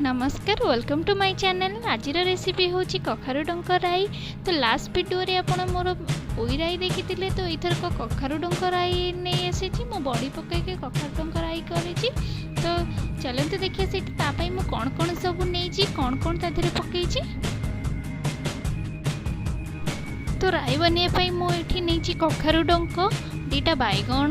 ନମସ୍କାର, welcome to my channel. ଆଜିର recipe ହେଉଛି କଖାରୁ ଡଙ୍କ ରାଇ। ତ ଲାଷ୍ଟ ଭିଡ଼ିଓରେ ଆପଣ ମୋର ପୋଇ ରାଇ ଦେଖିଥିଲେ, ତ ଏଇଥରକ କଖାରୁ ଡଙ୍କ ରାଇ ନେଇ ଆସିଛି। ମୁଁ ବଡ଼ି ପକାଇକି କଖାରୁ ଡଙ୍କ ରାଇ କରିଛି। ତ ଚାଲନ୍ତୁ ଦେଖିବା ସେଇଠି ତା ପାଇଁ ମୁଁ କ'ଣ କ'ଣ ସବୁ ନେଇଛି, କ'ଣ କ'ଣ ତା ଦେହରେ ପକାଇଛି। ତ ରାଇ ବନେଇବା ପାଇଁ ମୁଁ ଏଠି ନେଇଛି କଖାରୁ ଡଙ୍କ, 2ଟା ବାଇଗଣ,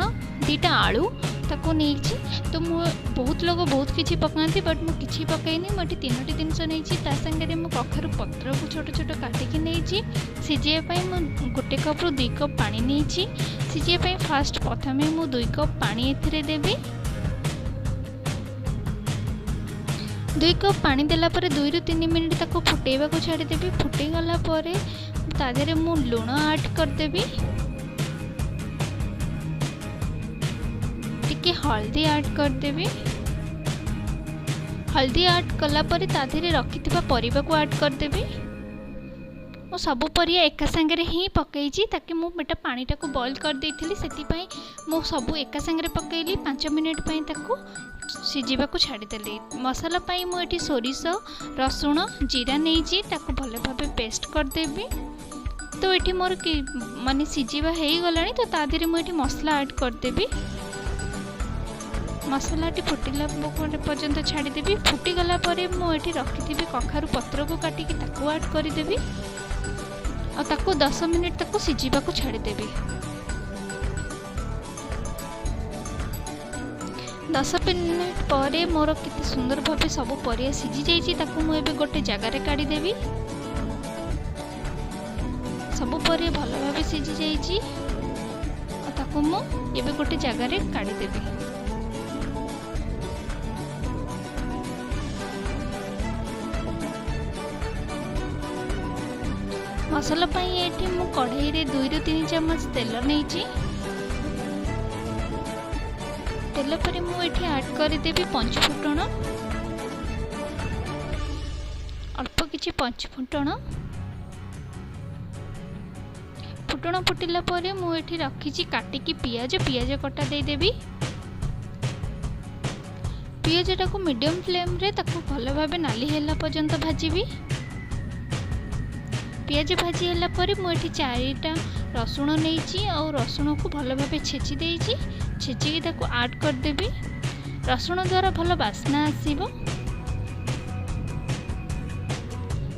2ଟା ଆଳୁ ତାକୁ ନେଇଛି। ତ ମୁଁ ବହୁତ ଲୋକ ବହୁତ କିଛି ପକାନ୍ତି, ବଟ୍ ମୁଁ କିଛି ପକାଇନି। ମୁଁ ଏଠି 3ଟି ଜିନିଷ ନେଇଛି। ତା ସାଙ୍ଗରେ ମୁଁ କଖାରୁ ପତ୍ରକୁ ଛୋଟ ଛୋଟ କାଟିକି ନେଇଛି। ସିଝେଇବା ପାଇଁ ମୁଁ 1 କପ୍ରୁ 2 କପ୍ ପାଣି ନେଇଛି। ସିଝେଇବା ପାଇଁ ଫାଷ୍ଟ ପ୍ରଥମେ ମୁଁ 2 କପ୍ ପାଣି ଏଥିରେ ଦେବି। 2 କପ୍ ପାଣି ଦେଲା ପରେ 2ରୁ 3 ମିନିଟ୍ ତାକୁ ଫୁଟେଇବାକୁ ଛାଡ଼ିଦେବି। ଫୁଟେଇଗଲା ପରେ ତା ଦେହରେ ମୁଁ ଲୁଣ ଆଡ଼୍ କରିଦେବି, ଟିକେ ହଳଦୀ ଆଡ଼୍ କରିଦେବି। ହଳଦୀ ଆଡ଼୍ କଲା ପରେ ତା ଦେହରେ ରଖିଥିବା ପରିବାକୁ ଆଡ଼୍ କରିଦେବି। ମୁଁ ସବୁ ପରିବା ଏକା ସାଙ୍ଗରେ ହିଁ ପକାଇଛି, ତାକି ମୁଁ ଏଇଟା ପାଣିଟାକୁ ବଏଲ୍ କରିଦେଇଥିଲି, ସେଥିପାଇଁ ମୁଁ ସବୁ ଏକା ସାଙ୍ଗରେ ପକାଇଲି। 5 ମିନିଟ୍ ପାଇଁ ତାକୁ ସିଝିବାକୁ ଛାଡ଼ିଦେଲି। ମସଲା ପାଇଁ ମୁଁ ଏଠି ସୋରିଷ, ରସୁଣ, ଜିରା ନେଇଛି, ତାକୁ ଭଲ ଭାବେ ପେଷ୍ଟ କରିଦେବି। ତ ଏଠି ମୋର ମାନେ ସିଝିବା ହେଇଗଲାଣି, ତ ତା ଦେହରେ ମୁଁ ଏଠି ମସଲା ଆଡ଼୍ କରିଦେବି। ମସଲାଟି ଫୁଟିଲା ପର୍ଯ୍ୟନ୍ତ ଛାଡ଼ିଦେବି। ଫୁଟିଗଲା ପରେ ମୁଁ ଏଠି ରଖିଥିବି କଖାରୁ ପତ୍ରକୁ କାଟିକି ତାକୁ ଆଡ଼୍ କରିଦେବି, ଆଉ ତାକୁ 10 ମିନିଟ୍ ତାକୁ ସିଝିବାକୁ ଛାଡ଼ିଦେବି। 10 ମିନିଟ୍ ପରେ ମୋର କେତେ ସୁନ୍ଦର ଭାବେ ସବୁ ପରିବା ସିଝି ଯାଇଛି। ତାକୁ ମୁଁ ଏବେ ଗୋଟେ ଜାଗାରେ କାଢ଼ିଦେବି। ସବୁ ପରିବା ଭଲ ଭାବେ ସିଝି ଯାଇଛି, ଆଉ ତାକୁ ମୁଁ ଏବେ ଗୋଟେ ଜାଗାରେ କାଢ଼ିଦେବି। ମସଲା ପାଇଁ ଏଠି ମୁଁ କଢ଼େଇରେ 2ରୁ 3 ଚାମଚ ତେଲ ନେଇଛି। ତେଲ ପରେ ମୁଁ ଏଠି ଆଡ଼୍ କରିଦେବି ପଞ୍ଚଫୁଟଣ, ଅଳ୍ପ କିଛି ପଞ୍ଚଫୁଟଣ। ଫୁଟଣ ଫୁଟିଲା ପରେ ମୁଁ ଏଠି ରଖିଛି କାଟିକି ପିଆଜ, ପିଆଜ କଟା ଦେଇଦେବି। ପିଆଜଟାକୁ ମିଡ଼ିୟମ୍ ଫ୍ଲେମ୍ରେ ତାକୁ ଭଲ ଭାବେ ନାଲି ହେଲା ପର୍ଯ୍ୟନ୍ତ ଭାଜିବି। ପିଆଜ ଭାଜି ହେଲା ପରେ ମୁଁ ଏଠି 4ଟା ରସୁଣ ନେଇଛି, ଆଉ ରସୁଣକୁ ଭଲ ଭାବେ ଛେଚି ଦେଇଛି। ଛେଚିକି ତାକୁ ଆଡ଼୍ କରିଦେବି। ରସୁଣ ଦ୍ୱାରା ଭଲ ବାସ୍ନା ଆସିବ।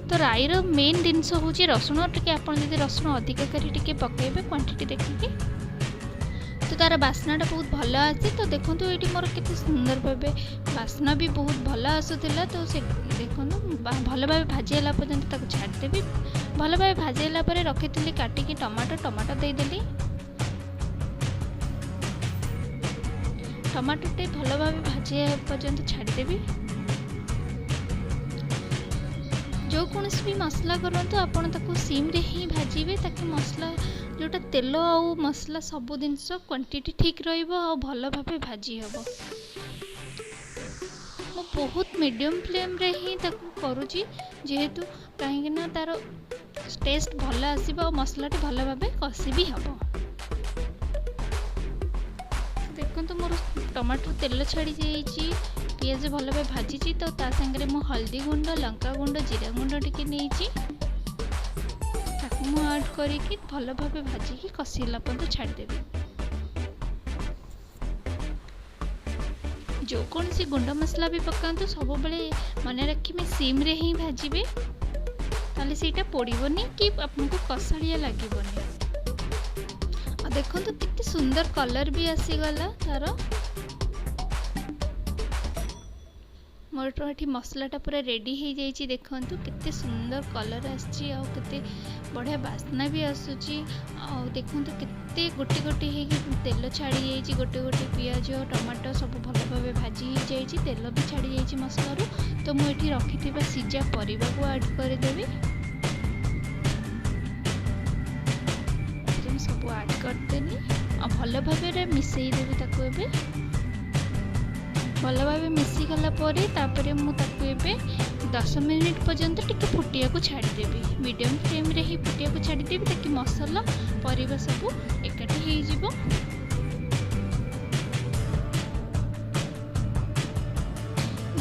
ତ ରାଇର ମେନ୍ ଜିନିଷ ହେଉଛି ରସୁଣ। ଟିକେ ଆପଣ ଯଦି ରସୁଣ ଅଧିକା କରି ଟିକେ ପକାଇବେ କ୍ୱାଣ୍ଟିଟି ଦେଖିକି, ତ ତା'ର ବାସ୍ନାଟା ବହୁତ ଭଲ ଆସେ। ତ ଦେଖନ୍ତୁ ଏଇଠି ମୋର କେତେ ସୁନ୍ଦର ଭାବେ ବାସ୍ନା ବି ବହୁତ ଭଲ ଆସୁଥିଲା। ତ ସେ ଦେଖନ୍ତୁ ଭଲ ଭାବେ ଭାଜି ହେଲା ପର୍ଯ୍ୟନ୍ତ ତାକୁ ଛାଡ଼ିଦେବି। ଭଲ ଭାବେ ଭାଜି ହେଲା ପରେ ରଖିଥିଲି କାଟିକି ଟମାଟୋ, ଟମାଟୋ ଦେଇଦେଲି। ଟମାଟୋଟି ଭଲ ଭାବେ ଭାଜି ହେବା ପର୍ଯ୍ୟନ୍ତ ଛାଡ଼ିଦେବି। ଯେକୌଣସି ବି ମସଲା କରନ୍ତୁ ଆପଣ ତାକୁ ସିମ୍ରେ ହିଁ ଭାଜିବେ, ତାକି ମସଲା ଯେଉଁଟା ତେଲ ଆଉ ମସଲା ସବୁ ଜିନିଷ କ୍ୱାଣ୍ଟିଟି ଠିକ୍ ରହିବ ଆଉ ଭଲ ଭାବେ ଭାଜି ହେବ। ମୁଁ ବହୁତ ମିଡ଼ିୟମ୍ ଫ୍ଲେମ୍ରେ ହିଁ ତାକୁ କରୁଛି, ଯେହେତୁ କାହିଁକିନା ତା'ର ଟେଷ୍ଟ ଭଲ ଆସିବ ଆଉ ମସଲାଟି ଭଲ ଭାବେ କଷି ବି ହେବ। ଦେଖନ୍ତୁ ମୋର ଟମାଟୋ ତେଲ ଛାଡ଼ି ଯାଇଛି, ପିଆଜ ଭଲ ଭାବେ ଭାଜିଛି। ତ ତା ସାଙ୍ଗରେ ମୁଁ ହଳଦୀ ଗୁଣ୍ଡ, ଲଙ୍କା ଗୁଣ୍ଡ, ଜିରା ଗୁଣ୍ଡ ଟିକେ ନେଇଛି, ତାକୁ ମୁଁ ଆଡ଼୍ କରିକି ଭଲ ଭାବେ ଭାଜିକି କଷିଲା ପର୍ଯ୍ୟନ୍ତ ଛାଡ଼ିଦେବି। ଯେକୌଣସି ଗୁଣ୍ଡ ମସଲା ବି ପକାନ୍ତୁ, ସବୁବେଳେ ମନେ ରଖିବେ ସିମ୍ରେ ହିଁ ଭାଜିବେ, ତାହେଲେ ସେଇଟା ପୋଡ଼ିବନି କି ଆପଣଙ୍କୁ କଷାଳିଆ ଲାଗିବନି। ଆଉ ଦେଖନ୍ତୁ କେତେ ସୁନ୍ଦର କଲର୍ ବି ଆସିଗଲା ତା'ର। ମୋର ଏଠି ମସଲାଟା ପୁରା ରେଡ଼ି ହେଇଯାଇଛି। ଦେଖନ୍ତୁ କେତେ ସୁନ୍ଦର କଲର୍ ଆସିଛି ଆଉ କେତେ ବଢ଼ିଆ ବାସ୍ନା ବି ଆସୁଛି। ଆଉ ଦେଖନ୍ତୁ କେତେ ଗୋଟେ ଗୋଟେ ହେଇକି ତେଲ ଛାଡ଼ି ଯାଇଛି, ଗୋଟେ ଗୋଟେ ପିଆଜ ଟମାଟୋ ସବୁ ଭଲ ଭାବେ ଭାଜି ହେଇଯାଇଛି, ତେଲ ବି ଛାଡ଼ି ଯାଇଛି ମସଲାରୁ। ତ ମୁଁ ଏଠି ରଖିଥିବା ସିଝା ପରିବାକୁ ଆଡ଼୍ କରିଦେବି। ମୁଁ ସବୁ ଆଡ଼୍ କରିଦେଲି ଆଉ ଭଲ ଭାବରେ ମିଶାଇ ଦେବି ତାକୁ। ଏବେ ଭଲ ଭାବେ ମିଶିଗଲା ପରେ ତାପରେ ମୁଁ ତାକୁ ଏବେ 10 ମିନିଟ୍ ପର୍ଯ୍ୟନ୍ତ ଟିକେ ଫୁଟିବାକୁ ଛାଡ଼ିଦେବି। ମିଡ଼ିୟମ୍ ଫ୍ଲେମ୍ରେ ହିଁ ଫୁଟିବାକୁ ଛାଡ଼ିଦେବି, ତାକି ମସଲା ପରିବା ସବୁ ଏକାଠି ହେଇଯିବ।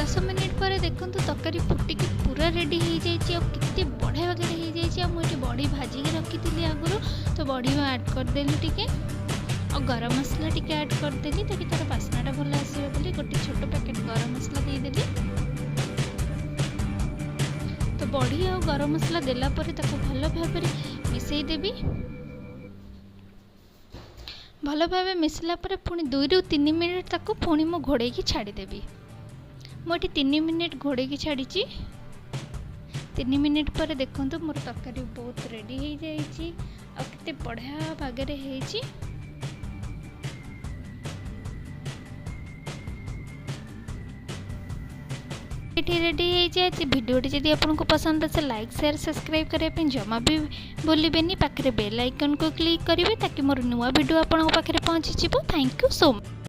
10 ମିନିଟ୍ ପରେ ଦେଖନ୍ତୁ, ତରକାରୀ ଫୁଟିକି ପୁରା ରେଡ଼ି ହେଇଯାଇଛି ଆଉ କେତେ ବଢ଼ିଆ ବାଗରେ ହେଇଯାଇଛି। ଆଉ ମୁଁ ଏଠି ବଡ଼ି ଭାଜିକି ରଖିଥିଲି ଆଗରୁ, ତ ବଡ଼ି ଆଡ଼୍ କରିଦେଲି ଟିକେ ଆଉ ଗରମ ମସଲା ଟିକେ ଆଡ଼୍ କରିଦେଲି, ତାକି ତା'ର ବାସ୍ନାଟା ଭଲ ଆସିବ ବୋଲି ଗୋଟେ ଛୋଟ ପ୍ୟାକେଟ୍ ଗରମ ମସଲା ଦେଇଦେଲି। ତ ବଡ଼ି ଆଉ ଗରମ ମସଲା ଦେଲା ପରେ ତାକୁ ଭଲ ଭାବରେ ମିଶାଇ ଦେବି। ଭଲ ଭାବେ ମିଶିଲା ପରେ ପୁଣି 2ରୁ 3 ମିନିଟ୍ ତାକୁ ପୁଣି ମୁଁ ଘୋଡ଼େଇକି ଛାଡ଼ିଦେବି। ମୁଁ ଏଠି 3 ମିନିଟ୍ ଘୋଡ଼େଇକି ଛାଡ଼ିଛି। 3 ମିନିଟ୍ ପରେ ଦେଖନ୍ତୁ, ମୋର ତରକାରୀ ବହୁତ ରେଡ଼ି ହେଇଯାଇଛି ଆଉ କେତେ ବଢ଼ିଆ ବାଗରେ ହେଇଛି। ଏଠି ରେଡ଼ି ହେଇଯାଇଛି। ଭିଡ଼ିଓଟି ଯଦି ଆପଣଙ୍କୁ ପସନ୍ଦ ଆସେ, ଲାଇକ୍, ସେୟାର, ସବସ୍କ୍ରାଇବ୍ କରିବା ପାଇଁ ଜମା ବି ଭୁଲିବେନି। ପାଖରେ ବେଲ୍ ଆଇକନ୍କୁ କ୍ଲିକ୍ କରିବେ, ତାକି ମୋର ନୂଆ ଭିଡ଼ିଓ ଆପଣଙ୍କ ପାଖରେ ପହଞ୍ଚିଯିବ। Thank you so much.